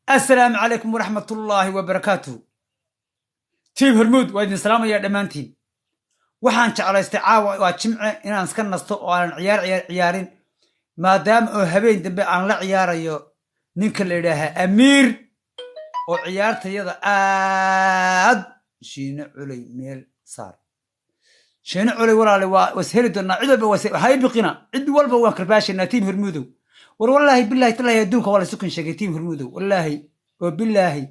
Assalaamu calaykum waraxmatullaahi wabarakaatuh. Team Hormuud, waa idin salaamayaa dhammaantiin. Waxaan jeclaystay caawa waa Jimce inaan iska nasto oo aanan ciyaar ciyaar ciyaarin, maadaama oo habeen dambe aan la ciyaarayo ninka la yidhaahaa Amiir oo ciyaartayada aad. Shiine Culey meel saar. Shiine Culey, walaale, waa was heli doonaa. Cid walba hay biqina, cid walba waan karbaashaynaa. Team Hormuudow, war wallaahi, bilaahi, tallaahi, adduunka waa laysu kan sheegay. Team Hormuudow, wallaahi oo bilaahi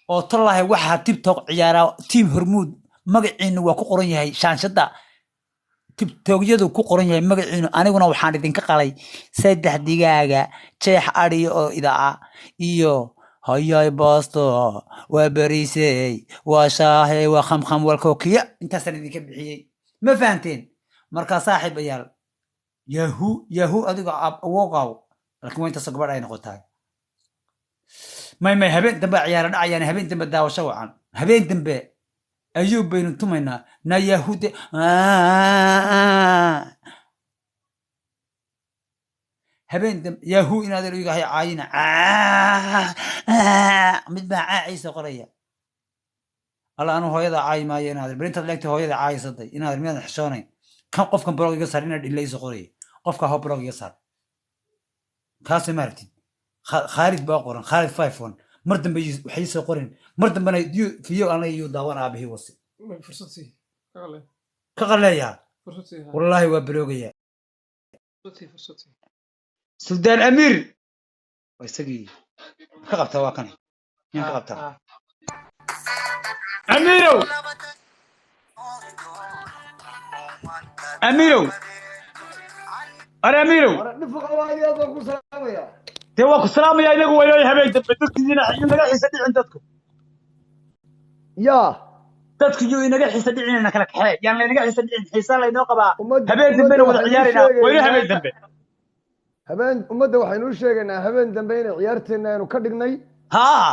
oo tallaahi, waxaa TikTok ciyaaraa Team Hormuud. Magaciinu waa ku qoran yahay shaanshada TikTokyadu ku qoran yahay magaciinu. Aniguna waxaan idinka qalay saddex digaaga, jeex adhiya oo idaa iyo hayay baasto, waa bariisey, waa shaahe, waa khamkham walkookiya. Intaasaan idinka bixiyey, ma fahanteen? Markaa saaxiibayaal, yahu yahu, adiga awooqaaw, laakiin waa intaasoo gabadh ay noqotahay. May may, habeen dambe ciyaara dhacayaan. Habeen dambe daawasho wacan. Habeen dambe ayuub baynu tumaynaa na yahude. Habeen dambe yahu inaad igahay caayina. Mid baa caaciisa qoraya. Alla, anu hooyada caayi maayo. Inaad bal intaad leegtay hooyada caayisaday, inaad miyaadan xishoonayn? Kan qofkan blog iga saar, inaad dhilla iso qoraya. Qofka ho blog iga saar, kaasoo ma aragtid? Khaalid baa qoran, Khaalid 51. Mar dambe waxay soo qorin, mar dambena fiyo ana iyuu daawan aabihii wasi. Fursad sii, ka qalee. Ka qaleeyaa. Fursad sii, ha. Wallaahi waa baloogayaa. Fursad sii, fursad sii. Suldaan Amiir waa isagii ka qabtaa, waa kan miyaan ka qabtaa? Ah. Amiirow, Amiirow, are Amiirow. Dhifuqa, waa aad baan ku salaamaya. Dee waa ku salaamaya. Inagu waynooy habeen dambe dadkiina inaga xiisa dhicin dadku. Yaa. Dadku yuu inaga xiisa dhicin, ina kala kaxee, yaan laynaga xiisa dhicin. Xiisa laynoo qabaa. Ummadda habeen ummadda dambena wada waxaynu u ciyaaraynaa wayno habeen sheegaynaa dambe. Habeen ummadda waxaynu u sheegaynaa habeen dambe inay ciyaarteenna aynu ka dhignay haa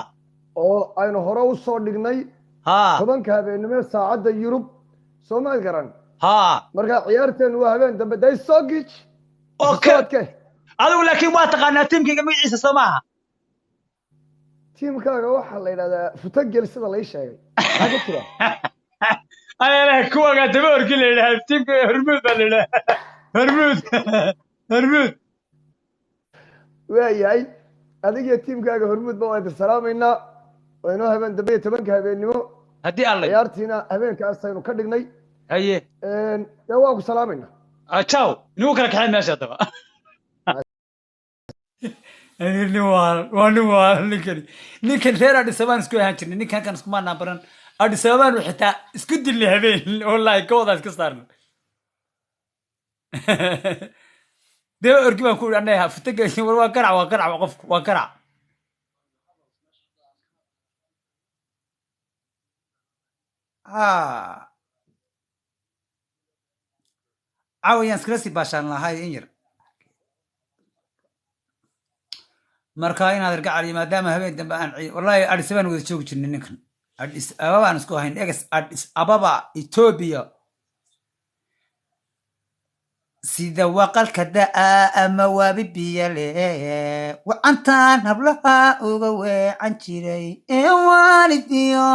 oo aynu hore u soo dhignay haa 10-ka habeennimo ee saacadda Yurub, soo maad garan? Haa. Marka ciyaarteennu waa habeen dambe, day soo gij isu okay socodke. Adigu laakiin waa taqaanaa tiimkayga magaciisa, soo maaha? Tiimkaaga waxaa la yidhahdaa Futagel, sida lay sheegay. Maxaa ka jira? Aleele, kuwagaa daba orgi la yidhaha. Tiimka Hormuud baa la yidhaha, Hormuud, Hormuud. Waayahay, adigiyo tiimkaaga Hormuud ba waan idin salaamaynaa. Waa inoo habeen dambe iyo 10-ka habeennimo. Haddii Alla ciyaartiina habeenkaas aynu ka dhignay. Haye. Dee waan ku salaamaynaa. Ciao, nigu kala kaxeen meesha haddaba. Nin waa nin waa ninkani, ninkan reer Addis Ababaan isku ahaan jirnay. Ninkan kan iskumaanaan baran Addis Ababaanu xitaa isku dilnay habeen, wallahi, ka wadaa iska saarna. Dee orgi baan ku idhi annaga futaga. War waa garac, waa garac qofku, waa garac. Caawa yaan iskala sii baashaan lahay in yar. Marka inaad argacaliyo, maadaama habeen dambe aan wallahi Addis Ababaan wada joogi jirnay. Ninkan Addis Ababaan isku ahayn, egas Addis Ababa, Ethiopia. Sida waqalka da'a ama waabi biyo leh, wacantaan hablaha uga weecan jiray ee waalidiyo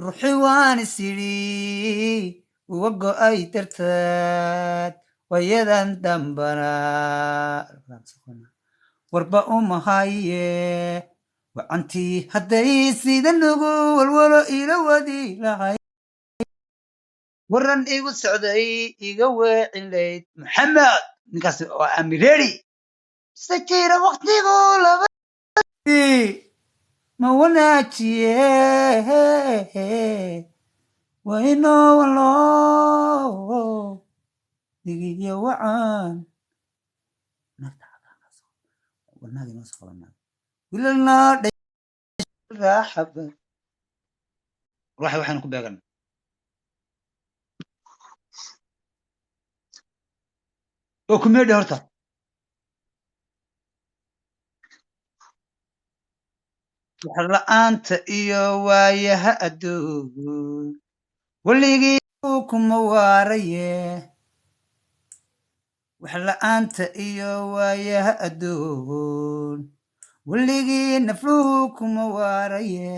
ruuxi waan isidhi uga go'ay darteed wayadan dambana warba umahaye. Wacantii hadday sida nugu walwalo ila wadi lahay, waran igu socday iga weecin layd. Maxamed, ninkaas waa Amireri sajira. Waqtigu laba ma wanaajiye, wainoo walo digiyo wacan wilalnoo raaxaba ruuxa waxaynu ku beegan oo ku meedhi horta wax la'aanta iyo waayaha adduun weligii kuma waaraye. Wax la'aanta iyo waayaha adduun weligii nafluhu kuma waaraye.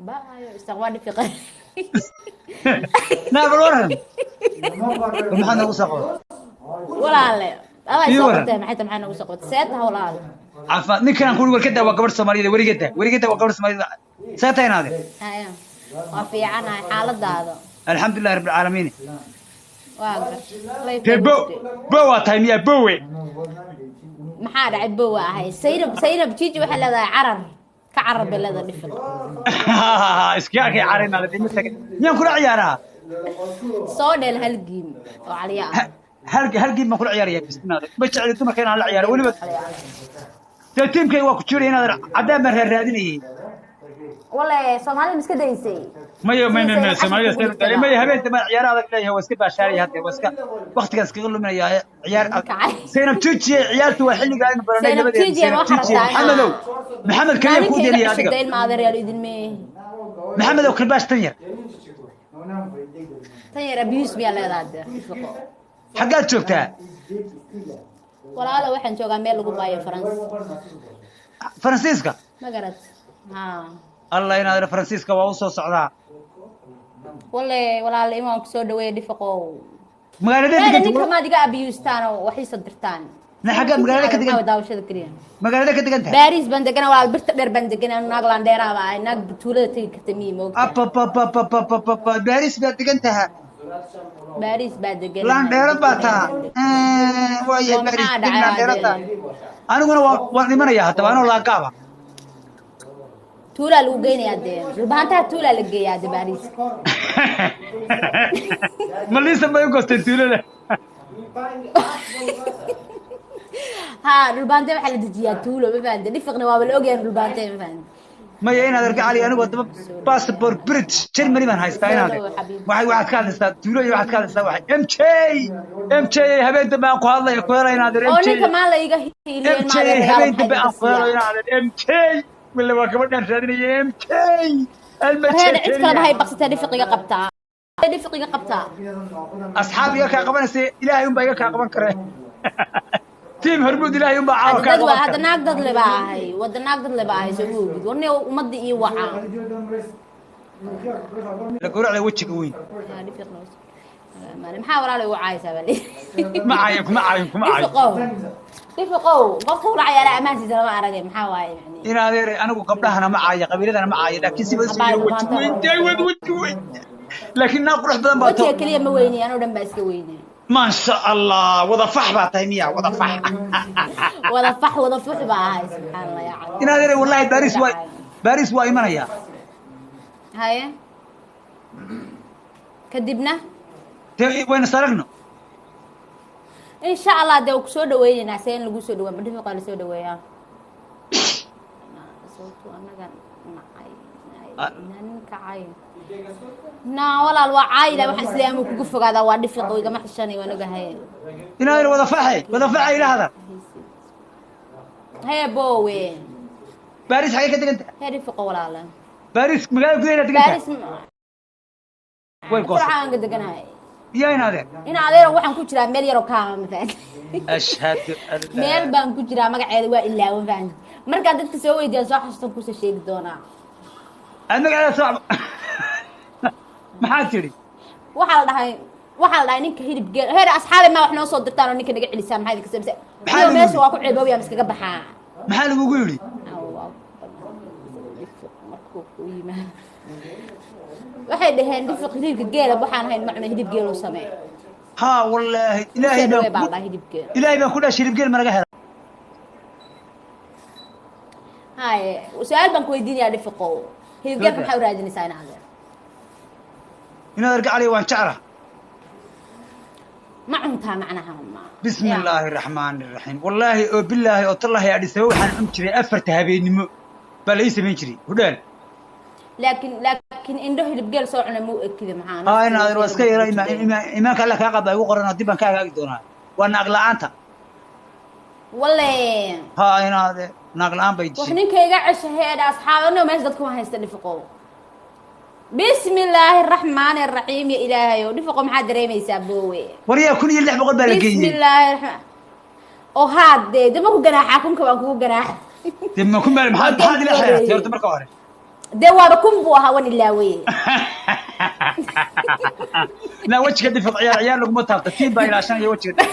Baayo istaqbal dhifiqay. Naabal waran, maxaa nagu soo qabatay? Walaale adaa Ii soo waran. qabtay, maxay tahay? Maxay nagu soo qabatay? See tahay, walaale? Caafimaad. Ninkan aan ku warkada waa gabadh Soomaaliyeed. Werigada, werigada waa gabadh Soomaaliyeed. See tahay, naade? Haya, waa fiicanahay. Xaaladaada? Alxamdulillahi rabbil caalamiin. Waa gar. Dee bo bo waa tahay miyaa bowe? Maxaa dhacay? Bowa ahay. Saynab, Saynab Jiji waxay leedahay carar ka carar bay leedahay dhifiq. Iska arkay caray naade, ma tagay miyaan kula ciyaaraa? Soo dheel hal giim oo caliya ah. Hal game baan kula ciyaaraya bisnaada. Ma jecli dumarka inaan la ciyaaro weliba. Dee tiimkayga waa ku jiray inaad caddaan baan raadinayay. Wale Soomaalida ma iska daysay? Maya, maya, maya, Sidii Soomaalida casharka ugu seen maya dhigtaa. Habeen dambe ciyaar adag leeyahay, waa iska baashaaraya hadda, waa iska waqtigaan iskaga luminaya ciyaar adag. Kacay. Zainab Tujiye, ciyaartu waa xilliga aynu baranay Zainab labadeena. Tujiye, Zainab waxaa Tujiye, rabtaa Maxamedow, Maxamed kaliya kuu maalinkayga deliya adiga. Cishada ilma adeeryaal idin mee. Maxamedow, kirbaash tan yar. Tan yar abuse miyaa leedahay dee dhifiqo? Xaggaad joogtaa? Walaalo, waxaan joogaa meel lagu baayo Faransi. Faransiiska? Ma garad ha. Allah, inaad Faransiiska waa u soo socdaa. Wale walaale, imaan kusoo dhaweeya dhifiqow. Magaaladee Meela degan? Ninka maad iga abuse-taan oo waxiisa dirtaan. Na xagga magaalada ka degan? Maxaa daawashada keliya? Magaalada ka degan tahay? Baariis baan deganaa walaal, birta dheer baan deganaa. Naag landheeraa baa ahay, naag tuulada tegi karta miyi moogta. Apapapapapapa, Baariis baad degan taha? Baariis baa deganaa. Laandheerad baa taha waayahay. Oo Baariis maxaa deg dhacay? laandheerad taha. Hadee? Aniguna waan dhimanaya haddaba anoo laagaaba. Tuulaa lagu geynayaa dee, dhulbahantaha tuulaa la geeyaa dee Baariis. Maliisa bay u goosteen tuulada. Ha, dhulbahante waxaa la dejiyaa tuulo, ma fahamte? Dhifiqna waaba la ogyahay dhulbahante, ma fahamte? Maya, inaad arka cali, anigu haddaba passport British Germany baan haystaa inaad Soo dhawow, xabiibi. Waxay waxaad ka hadlaysaa tuulo iyo waxaad ka hadlaysaa waxay MJ MJ habeen dambe aan ku hadlayo ku helo inaad Oo MJ. Ninka maa la iga hiiliyo MJ ilma adeeryaal habeen maxay dambe iga aan ku helo siiyaan? Inaad MJ wala waa gabadhaan raadinaya MJ. Reer cid kaleba hay baqsatee, dhifiq iga qabtaa, dhifiq iga qabtaa. Asxaab iga kaa qabanaysa, Ilaahay unbaa iga kaa qaban kare. Tiim Hormuud, Ilaahay unbaa caawa kaa Dad waa qaban hadda kara. Naag dad le baa ahay, wada naag dad le baa ahay. Soo ogid warne ummadda iyo waca. La gowracda wejiga weyn. Yaa, dhifiq maxaa walaalo igu caaysaa baa Kuma caayin, kuma caayin, kuma caayin. Dhifiqow, dhifiqow, qofka ula cayaara ammaantiisa lama aragay, maxaa waaye yani? In adeer, anigu gabdhahana ma caayo, qabiiladana ma caayo, laakiin siba Abbaay, weji dhumaanta. weyn tahay, wad weji weyn, laakiin naag qurux badan baa Wejiga tahay. keliya ma weynay, anoo dhan baa iska weynay. Maasha Allah, wada fax baa tahay miya? Wada fax. Wada fax, wada fux baa ahay, subxaan Allah yaa cali. In adeer, wallahi Baris waa, Baris waa imanaya. Haye, kadibna? Dee wayna saragno. Insha Allah dee waa kusoo dhaweyneynaa. See in lagu soo dhaweeya? Ma dhifiq waa lasoo dhaweeyaa? Sababtoo anaga nacay ninka cay na walaal waa caayila, waxaan isleeyahay ama kugu fogaadaa. Waa dhifiq oo igama xishanay, waan ogahay. In adeer, wada faxe, wada faxe, ila hadal. Hee boowe. Baris xagee ka degan tahay? Hee dhifiqo walaala. Baris magaalada gudaheeda degan tahay? Baaris. Way goosatay. Fircaan ka deganahay. Iyo in adeer. In adeer, waxaan ku jiraa meel yaroo kaama, ma fahanti? Ashhadu an laa Meel baan ku jiraa, magaceeda waa ilaawan, fahanti? Markaan dadka soo weydiiyaan soo xasuustan kusoo sheegi doonaa. Aad magaceeda soo maxaad tidhi? Waxaa la dhahay ninka hilib geel heer asxaabi maa wax noo soo dirtaan oo ninka naga celisaan, maxaa idinka soo Maxaa iyo lagu meesha yidhi? Waa ku ceeboobaya, miskaga baxaa. Maxaa lagugu yidhi? Dhifiq markuu ku yimaado waxay dhaheen dhifiq hilibka geela waxaan ahayn macna hilib geel u samee. Haa wallaahi, Ilaahay Usoo dhawee baan baa la ku dhahay hilib geel. Ilaahay baan ku dhaashay, hilibgeel ma laga hela? Haye, su-aal baan ku weydiinayaa dhifiqow, hilib geelka Soo maxaa u raadinaysaa in adeer? Inaad arga cali, waan jeclaha. Ma cuntaa macnaha ma? Bismi illaahi raxmaani raxiim, wallaahi oo bilaahi oo tallaahi, adhisaba waxaan cun jiray 4ta habeennimo baa la ii samayn jiray hudheel. Laakiin indho hilib geel soo cunay muu ekida maxaa? Haa, in adeer, waa iska yara iimaanka Alla kaa qaba igu qoran oo dib baan ka hagaagi doonaa, waa naag la'aanta. Walle. Haa, in adeer, naag la'aan bay Wax dishay. ninka iga cesha heedha asxaab, anoo meesha dadku ma haysta dhifiqow. Bismi illaahi araxmaani araxiim. Ya ilaahayow, dhifiqo, maxaad dareemaysaa, boowe? Waryaa, 1600 baa la Bismi geeyey. illaahi raxmaan oo haadee de ma ku ganaaxaa? Kunka waan kugu ganaaxa. Dee ma ku maal, maxaad ila xeeratay horta marka hore? Dee waaba 1000 buu ahaa, wan ilaaweye. Na wejiga dhifiq ciyaar ciyaar laguma taabta. Tiim baa ilaashanaya wejiga. Dee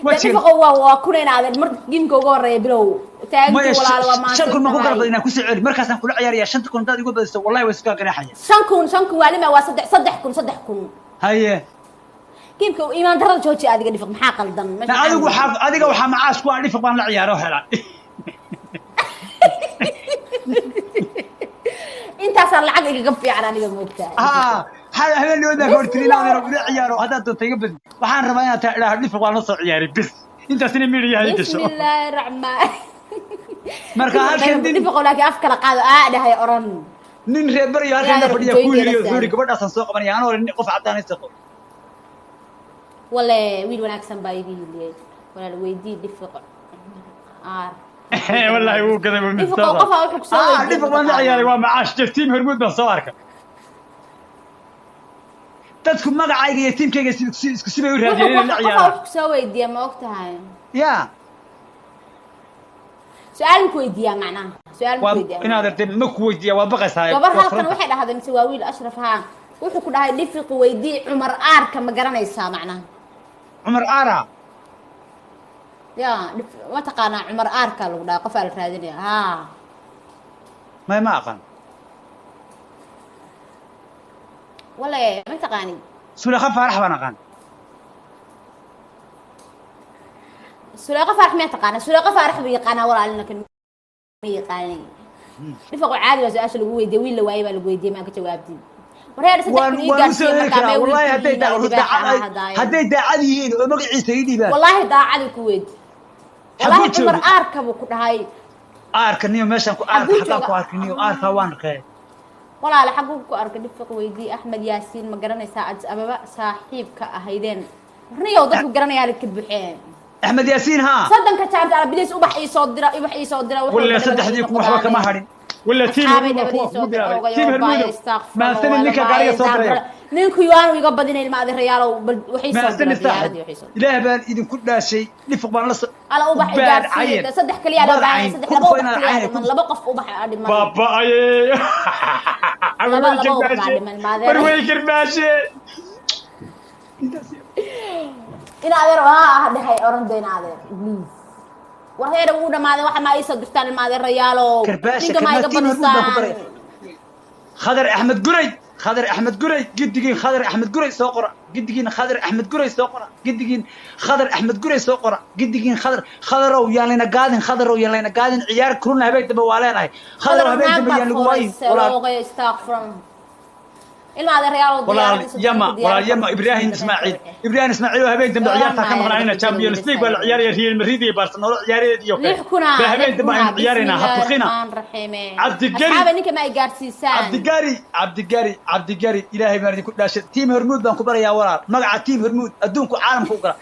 Wejiga dhifiqo, waa kuna inaadeen mar gimka ugu horeeya bilow Maya. taagti, walaalo, waa 5000 ma ku kala maadsan. badinaa? Kusoo celi, markaasaan kula ciyaaraya. 5000 haddaad igu badiso, wallahi way iskaa ganaaxaya. 5000, 5000 waalima waa saddex, 3000, 3000. Haye. Gimka iimaan darada jooji adiga, dhifiq, maxaa qaldan? Meesha Na adigu maxaa waxaa adiga waxaa macaash ku ah dhifiq baan la ciyaaro helaa. Intaasaa lacag igaga fiican aniga, moogtahay. Haa, habeen ka hortiri inaad ila ciyaaro haddaad doonto iga badi. Waxaan rabaa inaad tidhaahdo dhifiq waan la soo ciyaaray bis, intaasina miidiyaha i gasho. Bismi illaahi raxmaan. Marka halkan nin Dhifiqo, laakiin af kala qaado aa dhahay oran. Nin reer bariyo halkan la Ilaahay fadhiya ku rajooyinkeeda yiri, wuxuu yiri saaran. Gabadhaasaan soo qabanaya anoo nin qof caddaan isaqo. Wale wiil wanaagsan baa igu hiliyey. Walaal, weydii dhifiq aar. Wallaahi wuu gaday wuu. Dhifiqo, qofaa wuxuu kusoo weydiiyey Dhifiq baan la ciyaaray, waa macaash jeer. Tiim Hormuud baan soo arka. Dadku magacayga iyo tiimkayga isku sibay u raadiyeen inay la Qofaa ciyaaraan. wuxuu kusoo weydiiya, ma og tahay? Ya. Su-aal maku weydiiyaa macnaha? Su-aal maku Waa weydiiyaa? Inaad artay ma ku weydiiya, waa baqaysaa. Gabar Waa halkan furanta. waxay dhahday, mise waa wiil, Ashraf haa, wuxuu ku dhahay dhifiq weydii Cumar Aarka, ma garanaysaa macnaha? Cumar Aara? Ya ma taqaanaa Cumar Aarka lagu dhahay? Qofaa la raadinaya ha. May, ma aqaan. Wale ma taqaanid? Sulekha Faarax baan aqaan. Suleeqa Faarax miyaa taqaanaa? Suleeqa Faarax buu yaqaanaa, walaalina kan ma yaqaanay. Dhifiqo, caadi baa su-aasha lagu weydiiyey. Wiil la waayey baa lagu weydiiyey, maa ka jawaabtid? Wareer, saddex Waan kun ii waan usoo gaarsiiye heli markaa karaa mee wallahi wiilkii hadday yimaado libaaxa ahaa hadaayo. Hadday daacad yihiin oo magaciisa ii dhiibaan. Wallaahi daacadi ku weydi. Xaguu Wallaahi Cumar joogo? Aarka buu ku dhahay. Aarka niyo meeshaan ku aarka Xaguu xagaa ku jooga? arkay niyo aarka waan arkay. Walaale, xaguu ku arkay? Dhifiq weydii Axmed Yaasiin, ma garanaysaa? Addis Ababa saaxiibka ahaydeen. Warniyow, dadku garanayaa la ka buxeen. Axmed Yaasiin haa. 30-ka jaamta ala bilis, ubax ii soo dira, ubax ii soo dira. Wax ولا walba dabada saddexdii ii kun waxba kama noqdaane. hadhin wala tiim Asxaabay Hormuud baa dabada kuwa ii soo kugu dira bilaabay. ogayo Tiim baaya Hormuudow, istaaqfurla. mahadsanid ninka gaariga soo diray. Ninku yaanu iga badinay, ilma adeerayaalow, bal waxay soo dira Mahadsanid saaxib. diyaaradii waxay soo dira. Ilaah baan idinku dhaashay, dhifiq baan la soo Ala ubax i baad gaarsiiyey. cayin Saddex kaliya loo bad baahan cayn saddex ku laba dhufo ubax inaad kaliya cayn dhiman, laba qof ubax aa dhiman. Baaba'aye. Laba laba ubax baa dhiman, ilma adeer. Marwey karbaashe. In adeer aa ah dhahay oran dayna adeer, please. War heer ugu dhamaaday, waxa ma ii soo dirtaan, ilma adeerayaalow? Karbaashe. Ninka maa iga Karbaas, tiim Hormuud baan ku badisaan. baray. Khadar Axmed Guray, Khadar Axmed Guray, gidigiin Khadar Axmed Guray soo qora. Gidigiin Khadar Axmed Guray soo qora. Gidigiin Khadar Axmed Guray soo qora. Gidigiin Khadar, Khadarow yaan layna gaadin, Khadarow yaan layna gaadin. Ciyaar kuluna habeen dambe waa leenahay. Khadarow, habeen naag dambe baa yaan lagu waayin. fuuraysa Walaal looqay istaaqfuran, ilma adeerayaalow. Walaal Diyaaradii yama 30-ka walaal diyaarad yama Ibrahim Ismaaciil, Ibrahim Ismaaciil oo habeen dambe ciyaarta ka maqnaanina. Champions League baa la ciyaaraya, Real Madrid iyo Barcelona ciyaareed iyo lix kuna baa habeen dambe aynu ciyaaraynaa, ha tuqina. Cabdigari. Asxaaba, ninka ma ay gaarsiisaan? Cabdigari, Cabdigari, Cabdigari, ilaahay baan idinku dhaashay. Tiim Hormuud baan ku barayaa walaal. Magaca tiim Hormuud adduunku caalamka u gala.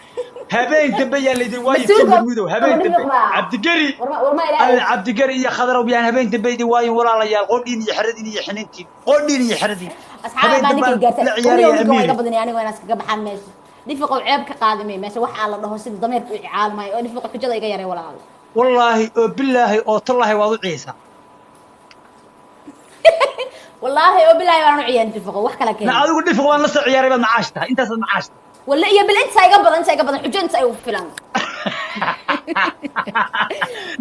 Habeen dambe yaa laydin waayi tiim Mas-uulka Hormuudow, habeen dambe. Cabdigari. Warma Alle ilaahay. Cabdigari iyo Khadarow yaan habeen dambe idin waayin walaalayaal. Qodhiin iyo xeradiin iyo xiniintiin, qodhiin iyo xeradiin. Asxaaba Habeen baa dambe ninka baan gaarsan la ciyaaraya ninka waa iga amiiri. badanaya aniga, waa inaan iskaga baxaan meesha. Dhifiqow, ceeb ka qaadimay meesha waxaa la dhaho sida dameerka u caalmay oo dhifiqo xujada iga yaray, walaal. Wallaahi oo bilaahi oo tallaahi waad u ciyeysaa. Wallaahi oo bilaahi waan u ciyaan dhifiqo, wax kala Na keen. Adigu dhifiq waan la soo ciyaaray baad macaash tahay, intaasaad macaash tahay. Walla iyo bil inta iga badan, inta iga badan xujo inta igu filan.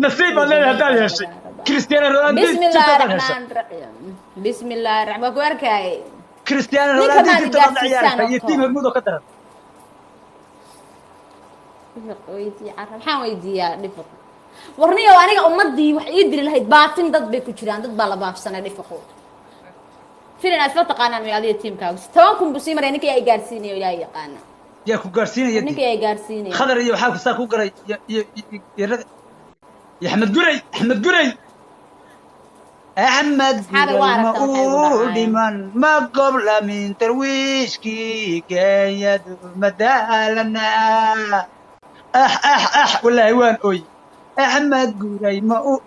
Nasiib baad leedahay haddaad heshay Cristiano Ronaldo. Bismi illaahi Jirta haddaad heshay. raxmaan raxiim, bismi illaahi raxmaan, waa ku arkayay. Cristiano Ninka Ronaldo maad jirta baad la gaarsiisaan ciyaaraysaa iyo horta. tiim Hormuud oo ka daran. Dhifiq weydii carab, maxaan weydiiyaa dhifiq? Warniyow, aniga ummadii wax ii diri lahayd baafin dad bay ku jiraan, dad baa la baafsanay. Dhifiqo, filin aad isla taqaanaan way adiga tiimkaagu. 10,000 buu sii maraya ninka yaa i gaarsiinayo, ilaahay yaqaana. Yaa ku gaarsiinaya Ninka dee? yaa i gaarsiinaya. Khadar iyo waxaa saa ku garay iyo iyo iyo iyo iyo Axmed Guray, Axmed Guray, Axmed Asxaabi Guray waa ma aragtaa waxay ugu uu dhacayaan. Dhiman ma goblamin darwiishkii Kenyadu madaalana. Ax ax ax, wallaahi waan ooy. Axmed Guray ma uu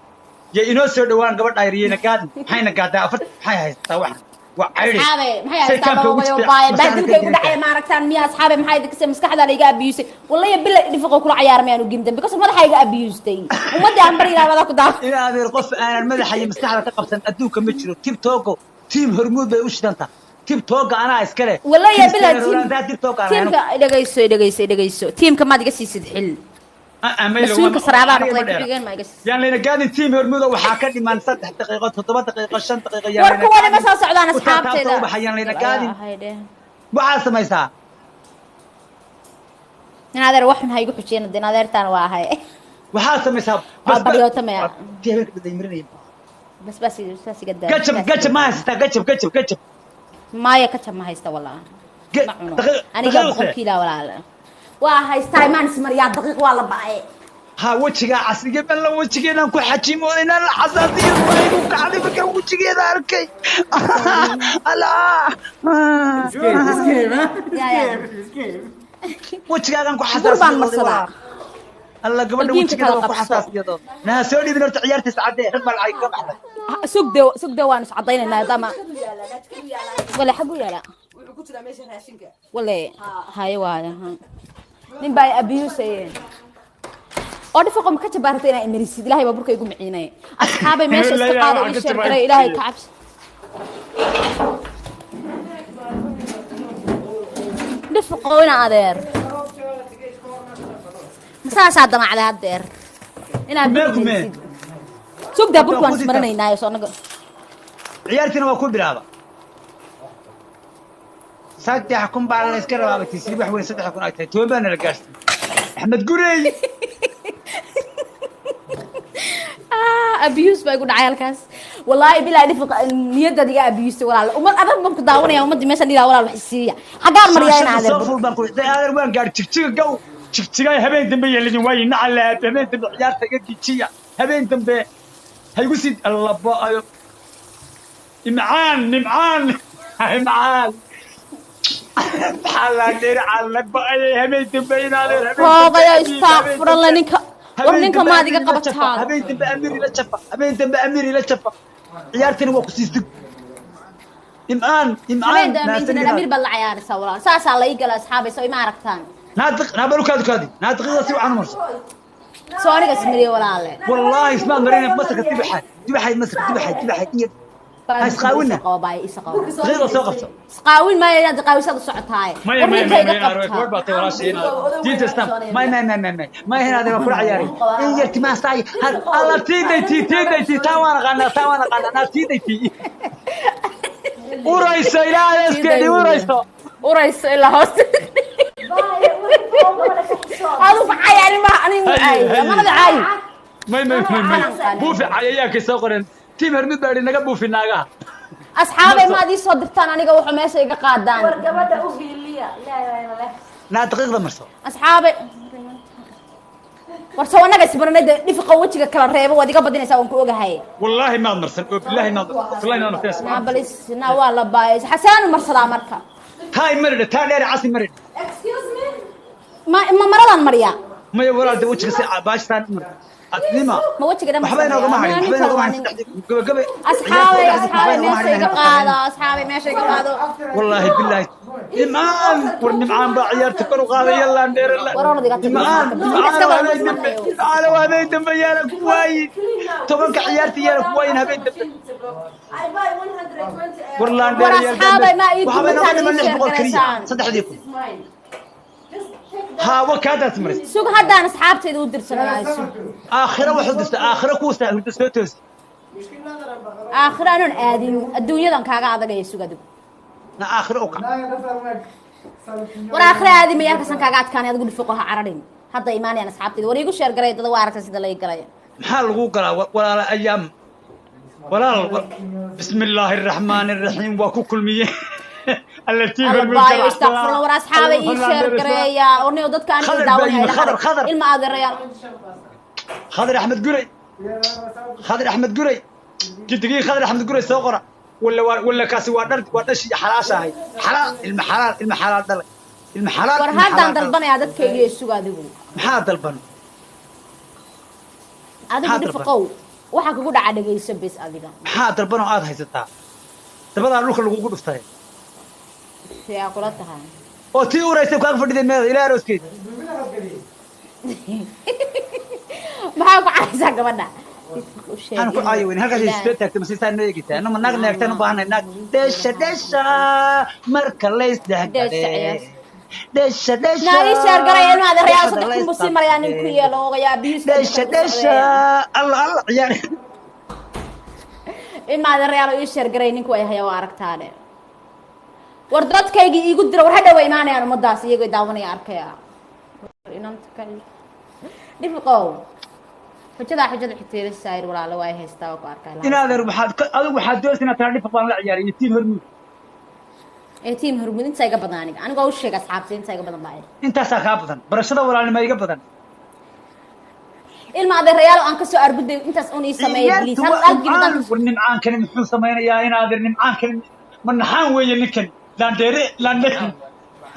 Ya inoo soo dhawaan gabadha ayriyeena gaadin. Maxayna gaadaa afar maxay haysataa waxan? Waa cayri. Asxaabe maxay Say haystaa kaamka ugu loogayo jirta, baay maskaxda bahdilkay ka ku dhacay ma aragtaan miya asxaabe maxay idinka sii maskaxda la iga abuse wallahi bila dhifaqo kula ciyaarmay aanu gimdan because madaxa iga abuse-tay ummadii aan bari ilaa wada ku daa In adeer qof aanan madaxa iyo maskaxda ka qabsan adduunka ma jiro. TikTok team Hormuud bay u shidantaa. TikTok anaa iska leh. Wallahi bila Cristiano Ronaldo TikTok anaa. Tiimka dhagayso dhagayso dhagayso tiimka maad iga siisid xil mas-uulka saraabaa noqday ku-xigeen ma iga siisid. Yaan layna gaadin team Hormuud oo waxaa ka dhiman 3 daqiiqo, 7 daqiiqo, 5 daqiiqo yaan war layna kuwani ma gaadin. soo socdaan U taabtaabta asxaabteeda ubaxa yaan layna gaadin. Ayaa ahay dheh. Waxaa samaysaa. In adeer wax xun ha igu xujiyeen in adeertaan waa ahay. Waxaa samaysaa. Waa baryootamaya. Tii habeenka dhintay marinaya. Bas bas bas iga daa. Gajab gajab ma haysataa gajab gajab gajab. Maya ka jab ma haysta walaa. Ma cuno. Aniga daqiiq 100 kiilo walaal. Waa haystaa imaan ismariyaa daqiiq waa la ba'ay. Ha wejigaa casriga balla wejigeedaan ku xajimoodayna la xasaasiyo igu kacday markaan wejigeeda arkay. Allah. Ya ya. Wejigaagaan ku Bur baan xasaasiyadooday marsadaa. waa. Alla gabadha Balgiinka wejigeeda kala waa ku qabso. xasaasiyadooda. Naha soo dhiibin horta ciyaartiisa caddee rag baa lacag ka baxday. Sugde sugde waan is cadaynaynaa dama. Wala xagu yaala. Wuxuu ku jiraa meesha raashinka. Wala haye waaya. Nin baa abuse. Oo dhifaqo ma ka jabaartay inaa imarisid Ilaahay baa burka igu miciinay. Asxaabay meesha iska qaado ii sheer garay Ilaahay ka cabsi. Dhifaqo ina adeer. Masaasaa damacday haddeer. Inaa Kumee, burka kumee. imarisid. Sugdaa burka waan Ku dita. ismarinaynaa soo naga. Ciyaartiina waa ku bilaaba. 3,000 baa la iska rabaa tiisii wax weyn 3,000 ay tahay 10 baana la gaarsiiyey. Axmed Gurey. Abuse baa igu dhacay halkaas wallaahi bilaa dhifaq niyadaad iga abuse walaal ummad adag baan ku daawanaya ummadii meeshan ilaa walaal wax siiya xagaan mariyaa in adeer soo ful baan ku adeer waan gaar jigjiga gow jigjiga habeen dambe yeelin way nacala habeen dambe ciyaarta iga gijiya habeen dambe ha igu sii labo ayo imcaan nimcaan imcaan maxaa la dheer calaba ay habeen dambe inaadeen habeen Hoogayo istaaqfuralla ninka war ninka maad iga qabataan habeen dambe amiir ila jafa habeen dambe amiir ila jafa ciyaartina waa ku siistay imcaan imcaan habeen dambe injineer amiir baad la ciyaaraysaa walaal saasaa la ii gala asxaabay soo ima aragtaan naadiq naabalu kaadi kaadi naadiqida si wacan marso soo aniga ismariye walaale والله اسمع مرينا مسك تبحة تبحة مسك تبحة تبحة Ha isqaawina. غير soo qabto isqaawin maayo inaad qaawisada socotaay maya war maya ninka maya iga maya gabadh qabtaa baa tahay walaashay inaad diinta islaam maya maya maya maya maya inaad waa kula ciyaari in yar timaha saay hal alla tiiday tii tiiday tii taa waan aqaanaa taa waan aqaanaa naa tiiday tii urayso ilaahay iskeedi urayso urayso ilaa hoosta adu facay ani ma ani Haye, haye. manada caay may may may may buufi cayayaankay soo qoreen tiim hermid baa idhi naga buufi naagaha asxaabay maad ii soo dirtaan aniga wuxuu meesha iga qaadaan War gabadha u hiiliya. Ilaahay baa ina leh. naa daqiiqda marso asxaabay war soo anaga isbaranay dee dhifiqa wejiga kala reebo waad iga badinaysaa waan ku ogahay wallaahi maad marsan oo bilaahi maad wallaahi maad marsan naa balis naa waa la baayay xasaanu marsadaa marka taa maridha taa dheer casi maridha Excuse me. ma maradaan mariyaa maya walaal de wejiga si baashitaan mar adnima ma wejiga dhan waxba inoogama harin waxba inoogama harin gabagaba asxaabay asxaabay meesha iga qaado asxaabay meesha iga qaado wallaahi bilaahi nimcaan war nimcaan baa ciyaarta kor u qaaday yallaan dheerala War orod iga tag. nimcaan nimcaan waa habeen dambe nimcaan waa habeen dambe yaana ku waayin tobanka ciyaarta yaana ku waayin habeen dambe I buy 120. war laan War dheer asxaabay, ma ii waxba inooga dumintaan dhiman ii 600 keliya sheergaraysaan. 3,000 This is mine. Just take that. haa wakaadaas maris sug haddaan asxaabtayda u dirsanaya sug aakhiro waxu dirta aakhiro kuusaa hurda soo toosi aakhiro anoon aadin adduunyadan kaaga adagaya sug adigu na aakhiro u kac war aakhiro aadi maya halkaasaan kaaga adkaanay adigu dhifiqo ha cararin hadda imaanayaan asxaabtayda war iigu sheergaray dada waa aragtay sida la ii galay maxaa lagu galaa walaala ayaam walaal bismi illaahi araxmaani araxiim waa ku kulmiye allatii alla baayo istaqfurla war asxaabay ii sheergareeya ornayo dadka aniga Khadar baa daawanaya yimi, khadar, khadar. ilma adeerayaal khadar axmed guray khadar axmed guray gidigii khadar axmed guray soo qora wala waa wala kaasi waa dhar waa dhashii xalaasha ahayd xalaal ilma xalaal ilma xalaal dhalay ilma xalaal war ilma haddaan xalaal dhalay. dalbanayaa dadkaygiiyo sug adigu maxaa dalban adigu Maxaa dalban? dhifiqow Waxaa kugu dhaca dhegeyso bes adiga. Maxaa dalbanoo aad haysataa? Dabadaa dhulka lagugu dhuftay. Yaa kula tahay? Oo tii uraysay kaaga fadhiday meeda ilaa arooskeeda. Maxaa ku caysaa gabadha? Waxaan ku caayi weyne halkaas isoo taagtay masiisaan noo eegaysaa nama naag neegtaan u baahanay naag dhesha dhesha marka laysdhexgale. Dhesha ciyaar. Dhesha dhesha. Naa ii sheer garaya inuu adeerayaal 3,000 buu sii marayaa nin ku yeelo oogayaa abiyuuska. Dhesha dhesha, alla alla ciyaar. Ilma adeerayaal ii sheer garay ninku ay hayaa waa aragtaane. War dadkaygii iigu dira, war hadhow way imaanayaan ummadaas iyagoo daawanaya arkaya. War inanta ka dhifiqow xujadaa xujada xiteeda saayir walaalo waa ay haystaa, waa ku arkaa. In adeer waxaad adigu waxaad doonaysaa inaad tahay dhifaq baan la ciyaariy iyo tiim Hormuud. Ee tiim Hormuud intaa iga badan aniga, anigoo u sheega asxaabta intaa iga badan baa idhi. Intaasaa kaa badan barashada walaalnimo iga badan. Ilma adeerayaal aan kasoo arguday intaas un ii sameeya please, hal hal gibdan. War nimcaankani muxuu samaynayaa? In adeer nimcaankani ma naxaan weeye ninkan laandheere laandheere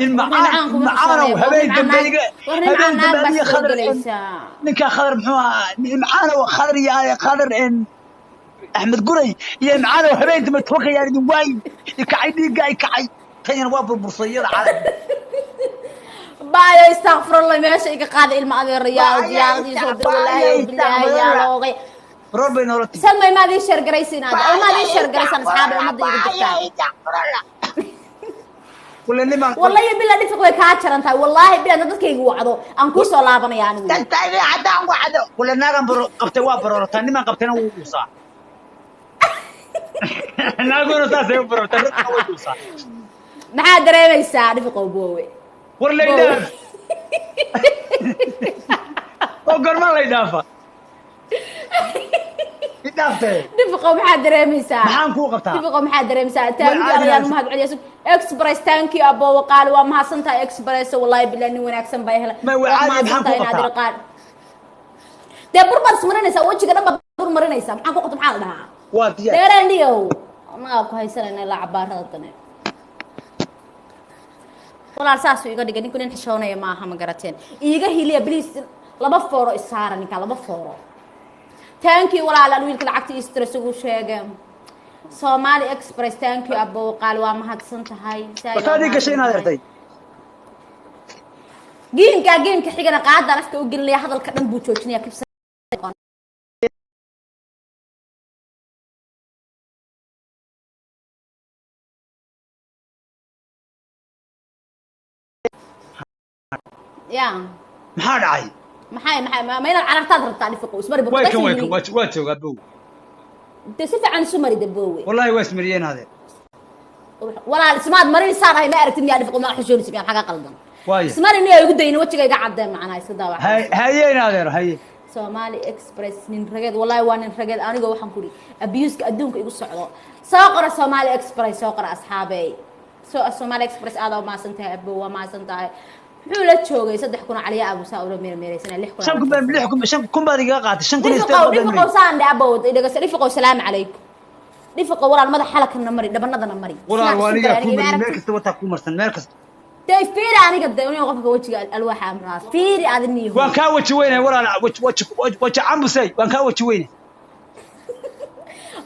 nimcaan kuma macaanow xishoonaya, habeen war dambe nimcaan iga war nimcaan habeen naag dambe baa adiga soo khadar gelaysaa. Ninkaa Khadar muxuu ahaa nimcaanow Khadar iyo Khadar Axmed Guray iyo nimcaanow habeen dambe tobanka yaan idin waayin ikacay dhiigga ikacay tanyana waa burbursay iyada caalam. Baayo istakfirullah, meesha iga qaada ilma adeerayaal, diyaaradii soo dira walaahi bilaahi yaa loogay. Baroor bay noola timi. Salmay maad ii sheer garaysiin aad oo maad ii sheer garaysaan asxaabay ummadda igu jirtaa. Wala nimaan. Wallahi bilaa dhifiq way kaa jaran tahay, wallahi bilaa dadkayga wacdo aan kuu soo laabanaya anigu. Tantayda haddaan wacdo wala naagan baro qabtay waa baroorataa, nimaan qabtayna wuu dhuusaa, naaguna saasay u baroortaa, ragna way dhuusaa. Maxaa dareemaysaa dhifiqow boowe? War laydhaaf oo gorma laydhaafa idhaaftee. Dhifiqow maxaa dareemaysaa? Maxaan kuu qabtaa? Dhifiqow maxaa dareemaysaa? Way Taanki caadi alayaan haysa. Mahad celiya Express, taanki aboowe qaali, waa mahadsan tahay Express, wallahi bilaa nin wanaagsan baa helay. Ma way Waa caadi, maxaan mahadsan kuu tahay inaad qabtaa? irqaan dee bur baad ismarinaysaa, wejiga dhan baad bur marinaysaa, maxaan ku qabta, maxaa la dhahaa? Waa diyaar. Dheeraandhiyow annagaa ku haysanayna ilaa cabaarada dane walaal saasuu iga dhigay ninku, nin xishoonaya maaha, ma garateen? Iiga hiliya please, laba fooro isaara ninka, laba fooro. Taankii walaal wiilka lacagta ii stress ugu sheega Somali Express, thank you abo qaal, waa mahadsan tahay. Said waa Basaadii gashay inaad mahadsan tahay. ertay. Giinka giinka xigana qaadaan afka u gelinaya, hadalka dhan buu joojinaya kibsa. Ya. Maxaa dhacay? Maxay ma inaad carartaad rabtaa dhifiqo ismari? Way kan way kan waa joogaa bow. De si fiican isu mari daboowe. Wallahi waa ismariyeen adeer. Walaal ismaad marin saan ahay ma aragtid miyaa dhifiqo, ma xishoonaysid miyaa, maxaa ka qaldan? Waaya. Ismari niyaa igu daynin wejiga iga caddee macnaa iska daawac. Haye in adeer haye. Somali Express nin rageed, wallahi waa nin rageed, anigoo waxaan ku iri abuse-ka adduunka igu socdo. Soo qora Somali Express, soo qora asxaabey. Soo Somali Express aad u mahadsan tahay abo, waa mahadsan tahay. Muxuu la joogay 3,000 caliya abu saa ula meermeeraysanaa 6,000. 5,000 baan 6,000 5,000 baad igaga qaatay 5,000 iyo dhifiqow 8,000 baan dhifiqow mariyey. Saan dhe abow dhegeyso dhifiqow, salaamu calaykum dhifiqow walaal, madax xalakana mari, dhabanadana mari. Walaal Sidaan waa isu anigaa galay kuu aniga mariyey ima meel aragtid. Kasta wataa kuu marsan meel kasta. Dee fiiri aniga de inuu qofka wejiga alwaaxa amraa fiiri adiniyo. Waan kaa waji weynay walaal, waji waji waji cambusay, waan kaa waji weynay.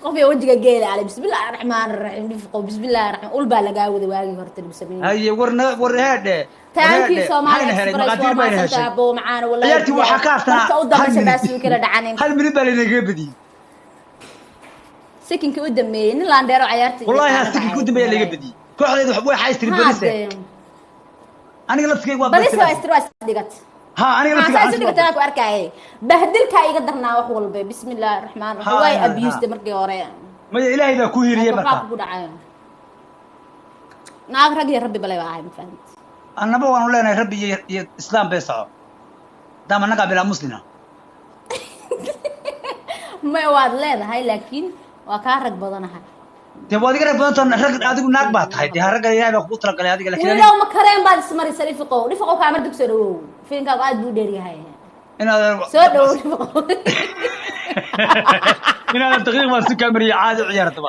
Qof iyo wejiga geela ale, bismillahi raxmaani raxiim dhifiqow, bismillahi raxmaan ul baa lagaa wada waagii horta dhibsameyey. Haye warna war heedhe. Thank you Somali maxayna helay Express, maqaadiir waa bayna mahadsantahay heshay. abo macaana wallahi. Ciyaartii waxaa ka harsanaa marka u hal dambaysa minute. baasuu kala dhacanin. Hal minute baa laynaga badiyey. Sikinkii u dambeeyey nin laandheero ciyaarta. Wallahi ha sikinkii u dambeeya layga badiyey, kooxdeedu way xaystiri badise, aniga laftigeyga waa badis waa badise. istiri waa isdhigat. Ha aniga Haa, laftigeyga saa isu dhigatay anaa ku arkaaye bahdilkaa iga darnaa wax walba, bismillahi raxmaan raxiim Ha, way ha. abused markii hore. Maya ilaahay baa ku hiiliyey. Waxbaa Markaa kugu dhacay naag rag iyo rabbi balay baa ahay, ma fahamtid? Annaba waanu leenahay rabbi iyo iyo islaam bay soco daama annagaa bilaa muslina. May waad leedahay laakiin waa kaa rag badanahay. Dee waad iga rag badan tahay, rag adigu naag baa tahay, dee ragga ilaahay baa kugu talagalay adiga laakiin Wiilow ma kareen baad ismarisa dhifiqow, dhifiqow kaama dug, soo dhawow, filimkaagu aad buu dheer yahay. Inaad Soo dhawow dhifiqow. Inaadan daqiiq baan si kaamariya caadi u ciyaartaba.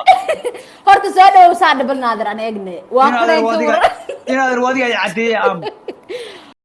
Horta soo dhawow saa dhibal naadir aan eegne waa inaadan kareenka wadiga waran. Inaadan wadiga ay caddeeyey aamu.